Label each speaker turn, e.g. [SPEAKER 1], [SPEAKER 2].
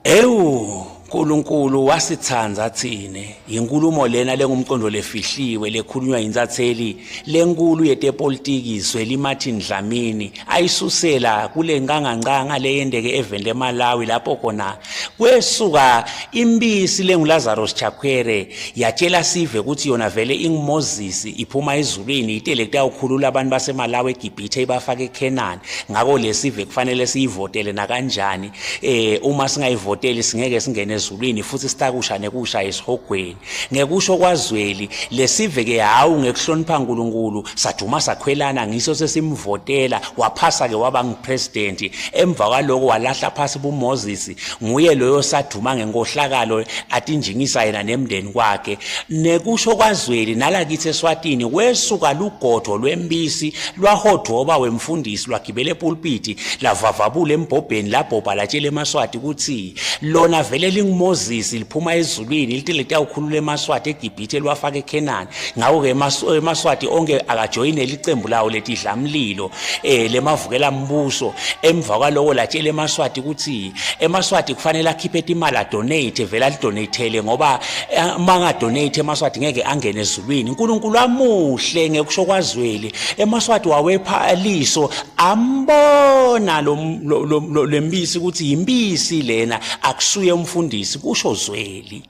[SPEAKER 1] Ewu Nkulunkulu wasithanda thine yinkulumo lena lengumqondo lefihliwe lekhulunywa yinsatheli lenkulu yetepolitiki Zweli Martin Dlamini ayisusela kule nkangankanga leyendeke eveni leMalawi lapho khona kwesuka impisi lenguLazarus Chakwere yatshela sive ukuthi yona vele inguMoses iphuma ezulwini itele kutawukhulula abantu baseMalawi eGibhithe ibafake eKhenani ngako lesive kufanele siyivotele nakanjani eh uma singayivoteli singeke singene ezulwini futhi sitakusha nekusha esihogweni ngekusho kwazweli lesive ke hawu ngekuhlonipha uNkulunkulu sajuma sakhwelana ngiso sesimvotela waphasa ke waba ngupresident emva kwaloko walahla phasi buMoses nguye loyo saduma ngenkohlakalo atinjingisa yena nemndeni kwakhe nekusho kwazweli nalakithi eSwatini wesuka lugodo lwempisi lwahodoba wemfundisi lwagibela epulpiti lavavabula embhobheni labhobha latshela emaswati ukuthi lona vele linguMoses liphuma ezulwini lithi litawukhulula emaswati eGibhithe liwafaka eKhenani ngakho-ke emaswati onke akajoyinele icembu lawo letidlamlilo eh lemavukela mbuso emva kwaloko latshela emaswati ukuthi emaswati kufanele akhiphe imali adonate vele alidonatele ngoba eh, uma angadonate emaswati ngeke angene ezulwini uNkulunkulu amuhle ngekusho kwazweli emaswati wawepha liso ambona lo lempisi ukuthi yimpisi lena akusuye umfundisi kusho zweli.